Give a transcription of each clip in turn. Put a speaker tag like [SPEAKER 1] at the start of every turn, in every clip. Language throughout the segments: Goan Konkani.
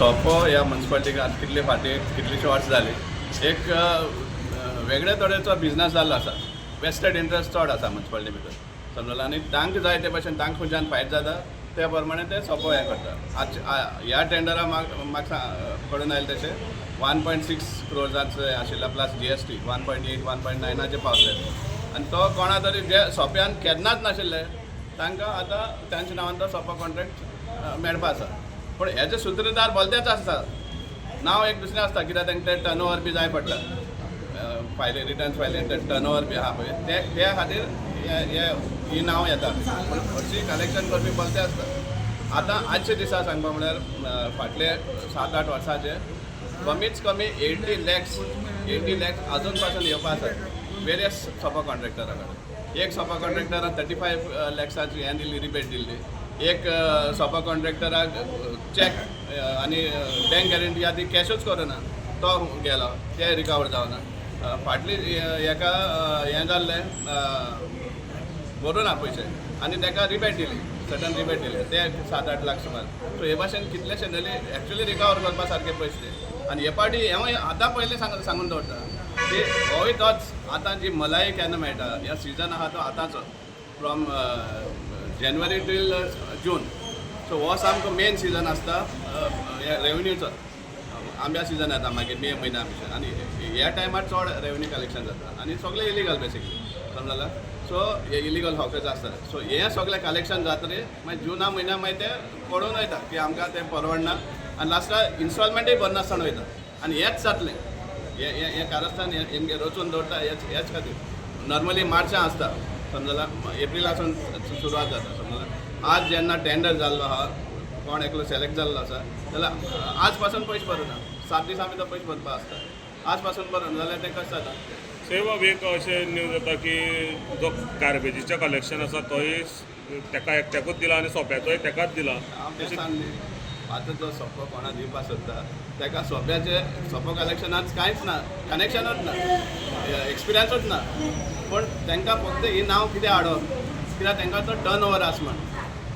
[SPEAKER 1] सोपो ह्या मुन्सिपालिटीक आतां कितले फाटीं कितलीशीं वर्सां जालीं एक वेगळे तरेचो बिजनस जाल्लो आसा. वेस्टेड इंट्रस्ट चड आसा मुन्सिपालिटी भितर, समजलो? आनी तांकां जाय ते भशेन, तांकां खंयच्यान फायदो जाता त्या प्रमाणे ते सोपो हें करता. आज ह्या टेंडरा म्हाका कळून आयलें तशें 1.6 क्रोर्साचें आशिल्लें, प्लस जीएसटी 1.8, 1.9आचेर पावले. आनी तो कोणा तरी जे सोंप्यान केन्नाच नाशिल्ले तांकां आतां तांच्या नांवान तो सोपो कॉन्ट्रॅक्ट मेळपा आसा. पूण हेजे सुत्रधार भलतेच आसता, नांव एक दुसरें आसता, कित्याक तांकां ते टर्न ओवर बी जाय पडटा. फायली, रिटर्न्स फायली, टर्न ओवर बी आहा पळय, ते त्या खातीर हे ही नांव येता. पूण हरशीं कलेक्शन करपी भलते आसता. आतां आजच्या दिसा सांगपा म्हळ्यार फाटले 7-8 वर्साचे कमीच कमी 80 लॅक्स, 80 लॅक्स अजून पासून येवपा आसात वेरियस सोपा कॉन्ट्रॅक्टरा कडेन. एक सोपा कॉन्ट्रॅक्टरान 35 लॅक्साची हें दिल्ली, रिबेट दिल्ली. एक सोपा कॉन्ट्रॅक्टराक चॅक आनी बँक गॅरंटी आहा ती कॅशूच करुना, तो गेलो, ते रिकवर जावना. फाटली हेका हें जाल्लें, भरूं ना पयशे आनी ताका रिबेट दिली, सडन रिबेट दिले ते 7-8 लाख सुमार. सो हे भाशेन कितलेशे न्हय एक्चुली रिकवर करपा सारके पयशे ते. आनी हे पावटी हेंवूय आतां पयलीं सांगून दवरता की होय तोच आतां जी मलाई केन्ना मेळटा, ह्या सिजन आहा तो आतांचो फ्रॉम जानेवारी टील जून. सो हो सामको मेन सिजन आसता रेवन्यूचो. आंब्या सिजन येता मागीर मे म्हयन्या भितर आनी ह्या टायमार चड रेवन्यू कलेक्शन जाता आनी सगळें इलिगल बेसिकली, समजला? सो हे इलिगल हॉकर्स आसता. सो हें सगळें कलेक्शन जातकीर मागीर जुना म्हयन्या मागीर ते पडून वयता की आमकां तें परवडना आनी लास्टाक इन्स्टॉलमेंटूय भरनासतना वयता. आनी हेंच जातलें, हें हें हें कारस्थान हेंगे रचून दवरता. हेच हेच खातीर नॉर्मली मार्चां आसता, समजला? एप्रिलासून सुरवात जाता, समजला? आज जेन्ना टेंडर जाल्लो आहा, कोण एकलो सिलेक्ट जाल्लो आसा जाल्यार आज पासून पयशे भरुना. 7 दिसां भितर पयशे भरपा आसता. आज पासून भरुना जाल्यार तें कशें जाता?
[SPEAKER 2] सो बाब, एक अशें न्यूज येता की जो गार्बेजीचें कलेक्शन आसा तोय तेका एकट्याकूच दिला आनी सोप्याचोय तेकाच दिला.
[SPEAKER 1] हांव तें सांगली, आतां जो सोपो कोणा दिवपा सोदता ताका सोप्याचे सोपो कलेक्शनात कांयच ना, कनेक्शनूच ना, एक्सपिरियन्सूच ना. पूण तांकां फक्त ही नांव कितें हाडप, कित्याक तांकां तो टर्न ओवर आस म्हण.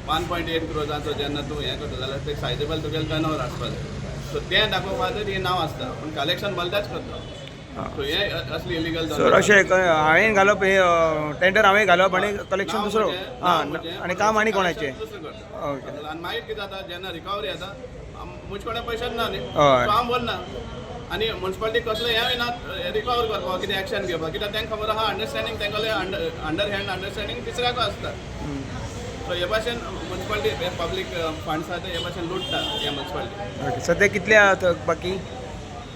[SPEAKER 1] 1.8 क्रोजाचो जेन्ना तूं हें करता जाल्यार ते सायजेबल तुगेलें टर्न ओवर आसपा जाय. सो तें दाखोवपा खातीर हें नांव आसता, पूण कलेक्शन भलतेच करता. सो हें असली इलिगल.
[SPEAKER 3] सर, अशें हांवें घालप हे टेंडर हांवें घालप आनी कलेक्शन दुसरो, आं, आनी काम आनी कोणाचें. ओके.
[SPEAKER 1] आनी मागीर कितें जाता, जेन्ना रिकवरी येता म्हजे कडेन पयशेच ना न्ही.
[SPEAKER 3] हय.
[SPEAKER 1] सो हांव भरना आनी मुन्सिपालिटी कसलें हें ना रिकवर करपाक, कितें एक्शन घेवपाक, कित्याक तांकां खबर आहा, अंडरस्टँडींग तांगेलें अंडर हँड अंडरस्टँडींग तिसऱ्याको आसता. सो हे भाशेन मुन्सिपालिटी पब्लीक फंड्स आहा ते हे भाशेन लुटता हे मुन्सिपालिटी.
[SPEAKER 3] ओके. सध्या कितले आहा थकबाकी?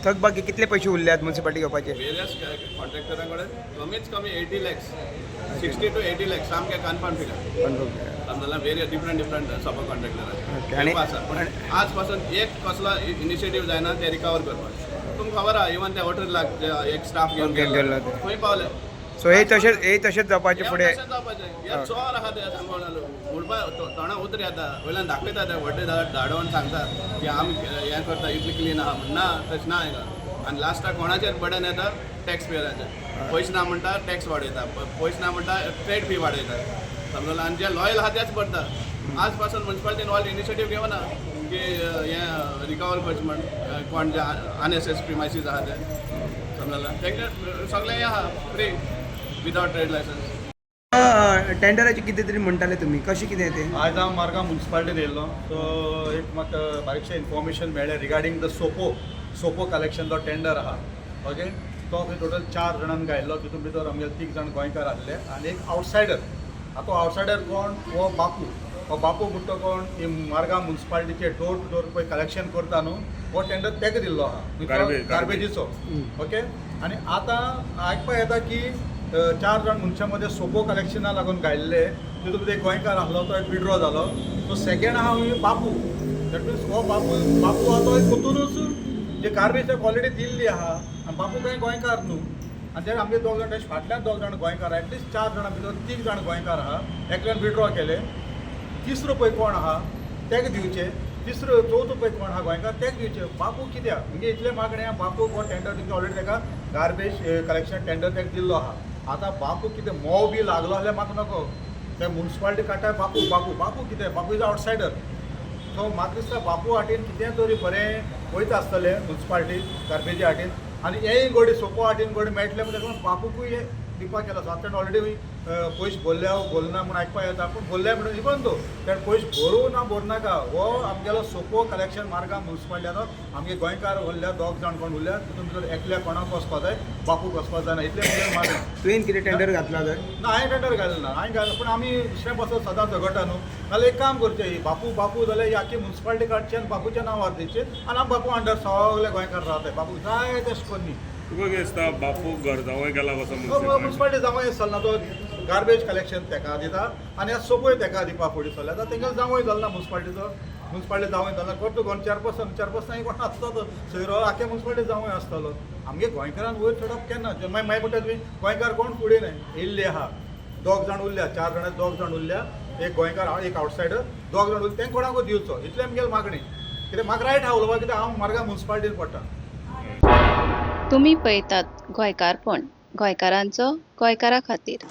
[SPEAKER 3] थकबाकी कितले पयशे उरल्यात मुन्सिपालिटी घेवपाचे?
[SPEAKER 1] वेरियस कॉन्ट्रॅक्टरां कडेन कमीच कमी 80 लॅक्स, 60 टू 80 लॅक्स सामकें कन्फर्म फिगर, समजला? वेरियस डिफरंट डिफरंट सोपो कॉन्ट्रॅक्टराचे. आसा, पूण आज पासून एक कसलो इनिशिएटीव जायना ते रिकवर करपाक. तुमकां खबर आहा, इवन ते 18 लाख जे एक स्टाफ घेवन
[SPEAKER 3] घेवन
[SPEAKER 1] गेल्लो
[SPEAKER 3] गेल्लो ते.
[SPEAKER 1] खंय पावले?
[SPEAKER 3] सो हे तशेंच, हे तशेंच जावपाचें
[SPEAKER 1] हे
[SPEAKER 3] फुडें?
[SPEAKER 1] तशेंच जावपाचें. हे चोर आहा ते सांगून म्हणपा तोंडा उतर येता, वयल्यान दाखयता ते व्हडले धाडोवन सांगता की आमी हें करता, इतलें क्लीन आहा म्हण. ना, तशें ना हिंगा. आनी लास्टाक कोणाचेर बर्डन येता? टॅक्स पेयराचेर. पयशे ना म्हणटा, टॅक्स वाडयता. पयशे ना म्हणटा, ट्रेड फी वाडयता, समजलो? आनी जे लॉयल आहा तेच भरता. आज पासून मुन्सिपालिटीन ऑल इनिशिएटीव घेवना की हें रिकवर करचें म्हण, कोण जे अनएसेस प्रिमायसीस आहा ते, समजलें? तांकां सगळें हें आहा, फ्री विदावट ट्रेड लायसन्स.
[SPEAKER 3] टेंडराचे कितें तरी म्हणटाले तुमी, कशें कितें तें?
[SPEAKER 4] आयज हांव मारगांव मुन्सिपालिटीन येयल्लो. सो एक म्हाका बारीकशें इन्फॉर्मेशन मेळ्ळें रिगार्डींग the सोपो, सोपो कलेक्शन जो टेंडर आहा, ओके, तो खंय टोटल चार जाणांक घायल्लो. तितून भितर आमगेले तीग जाण गोंयकार आसले आनी एक आवटसायडर. आतां आवटसायडर कोण? हो बापू. हो बापू म्हणटा कोण, ही मारगांव मुन्सिपालिटीचे डोर टू डोर पळय कलेक्शन करता न्हू, हो टेंडर तेका दिल्लो आहा. गार्बेजीचो, ओके. आनी आतां आयकपा येता की चार जाण मनशां मदें सोपो कलेक्शना लागून घायल्ले, तितून भितर एक गोंयकार आसलो, तो एक विड्रॉ जालो. सो सेकेंड आहा बापू. That means हो बापू, बापू आहा तो पोतूनच जे गार्बेज क्वॉलिटी दिल्ली आहा. आनी बापू कांय गोंयकार न्हू. आनी ते आमगे दोग जाण, तेजे फाटल्यान दोग जाण गोंयकार. एटलिस्ट चार जाणां भितर तीग जाण गोंयकार आहा, एकल्यान विड्रॉ केले. तिसरो पळय कोण आहा तेका दिवचे. तिसरो चवथो पळय कोण आहा गोंयकार, तेका दिवचे. बापू कित्याक? म्हणजे इतलें मागणें आहा. बापू हो टेंडर दिवचे, ऑलरेडी तेका गार्बेज कलेक्शन टेंडर तेका दिल्लो आहा. आतां बापू कितें मोव बी लागलो जाल्यार म्हाका नको. ते मुन्सिपालिटी काडटा बापू, बापू, बापू कितें? Bapu is outsider. सो म्हाका दिसता बापू हाटीन कितें तरी बरें वयता आसतलें मुन्सिपाल्टी गार्बेजी हाटीन आनी हेय गोडी सोपो हाटीन गोडी मेळटलें म्हणून ताका बापूकूय हें दिवपाक केला. सो आतां ऑलरेडी पयशे भरल्या भरना म्हूण आयकपाक येता, पूण भरल्या म्हणून इवन दो तेणें पयशे भरूं ना भरनाका, हो आमगेलो सोपो कलेक्शन मार्गा मुन्सिपाल्टीचो आमगे गोंयकार उरल्या दोग जाण कोण उरल्या तितून भितर एकल्या कोणाक वचपा जाय, बापूक वचपा जायना, इतलें म्हगेलें मागणें.
[SPEAKER 3] तुवें कितें टेंडर घातला तर?
[SPEAKER 4] ना, हांवें टेंडर घालें ना, हांवें घालें पूण आमी दुसऱ्या पासत सदां झगडटा न्हू. नाल्यार एक काम करचें, ही बापू बापू जाल्यार ही आख्खी मुन्सिपाल्टी काडची आनी बापूच्या नांवार दिवची आनी आमी बापू अंडर सगळे गोंयकार रावताय, बापू जाय तेश कोन्नी.
[SPEAKER 2] तुका कितें दिसता बापू घर जावंय गेला कसो मुन्सिपाल्टी?
[SPEAKER 4] मुन्सिपाल्टी जावंय चलना, तो गार्बेज कलेक्शन तेका दिता आनी आतां सोपोय तेका दिवपा फुडें सरल्या, आतां तेंकां जावंय जालो ना मुन्सिपाल्टीचो, मुन्सिपाल्टी जावंय जालो ना. करतो कोण चेअरपर्सन, चेअरपर्सन कोण आसता तो सोयरो आख्खे मुन्सिपाल्टी जावंय आसतलो. आमगे गोंयकारान वयर चडप केन्ना मागीर मागीर म्हणटा तुमी गोंयकार कोण फुडें न्हय येयल्ले आहा, दोग जाण उरल्या, चार जाणां दोग जाण उरल्या, एक गोंयकार एक आवटसायडर, दोग जाण उरले, तेंकां कोणाकूय दिवचो, इतलें आमगेलें मागणें. कित्याक म्हाका रायट आहा उलोवपाक, कित्याक हांव मार्गा मुन्सिपाल्टीन पडटा.
[SPEAKER 5] तुमी पळयतात गोंयकारपण, गोंयकारांचो गोंयकारा खातीर.